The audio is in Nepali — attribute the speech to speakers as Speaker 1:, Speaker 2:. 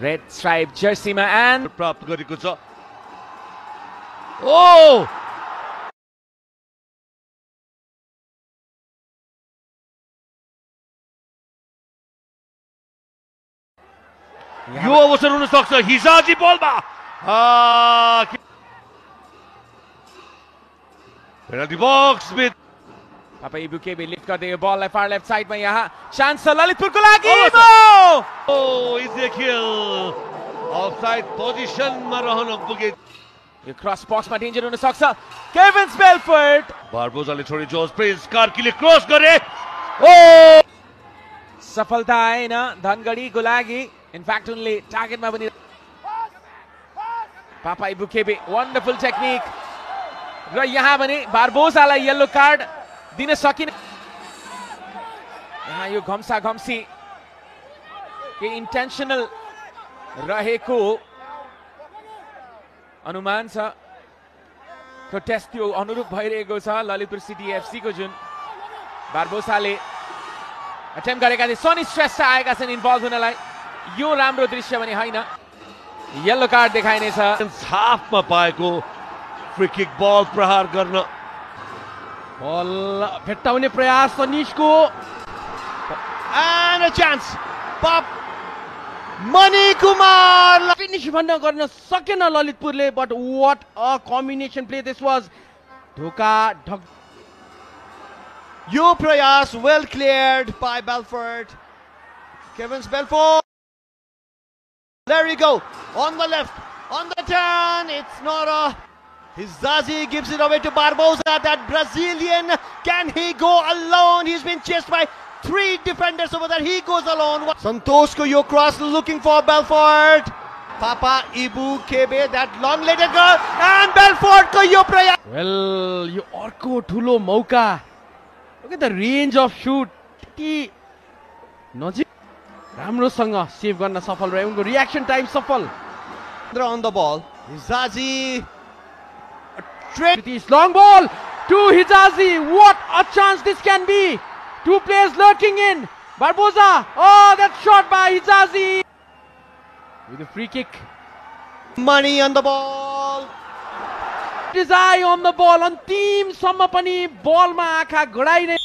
Speaker 1: Red stripe jersey ma and
Speaker 2: प्राप्त गरेको छ ओ यो अवसर हुन सक्छ हिजाजी बलमा पेनल्टी बॉक्स में
Speaker 1: Papa Ibukebe lift गर्दै यो बललाई far left side मा यहाँ चान्स छ ललितपुरको लागि
Speaker 2: ओ इजेकियल अफसाइड पोजिसनमा रहन पुगे
Speaker 1: यो क्रस बक्समा डेन्जर हुन सक्छ केभिन बेलफोर्ड
Speaker 2: बारबोजाले छोडी जोस प्रिन्स कार्कीले क्रस गरे ओ
Speaker 1: सफलता आएन धनगढीको लागि इनफ्याक्ट उनले टार्गेटमा पनि पापा इबुकेबे वन्डरफुल टेक्निक र यहाँ भने बारबोजालाई येलो कार्ड दिन सकिन यहाँ यो घम्सा घम्सी के इन्टेन्सनल रहेको अनुमान छ त्यो टेस्ट त्यो अनुरूप भइरहेको छ ललितपुर सिटी एफसी को जुन बारबोसाले अटेम्प्ट गरेका थिए सोनी श्रेष्ठ आएका छन् इन्भल्भ हुनलाई यो राम्रो दृश्य भने होइन येलो कार्ड देखाइनेछ
Speaker 2: हाफमा पाएको फ्री किक बल प्रहार गर्न
Speaker 3: बल भेट्टाउने प्रयास सनिशको
Speaker 2: and a chance पप मणि कुमार
Speaker 3: फिनिश भन्न गर्न सकेन ललितपुरले but what a combination play this was ढोका ढक
Speaker 4: यो प्रयास well cleared by Belfort. Kevin's Belfort. There you go. On the left. On the turn. It's not a... Hizazi gives it away to Barbosa. That Brazilian. Can he go alone? He's been chased by 3 defenders over there. He goes alone. Santosh ko yo cross looking for Belfort. Papa Ibukebe. That long-legged girl. And Belfort ko yo prayas.
Speaker 3: Well, यो अर्को ठुलो मौका. Look at the range of shoot. नजिक राम्रोसँग सेभ गर्न सफल रहे उनको रिएक्सन टाइम सफल
Speaker 4: on the ball. Hizazi.
Speaker 3: This long ball to Hijazi. What a chance this can be. 2 players lurking in. Barbosa. Oh, that shot by Hijazi. With a free kick.
Speaker 4: Money on the ball.
Speaker 3: His eye on the ball. On team सम्म पनि बलमा आँखा गडाइने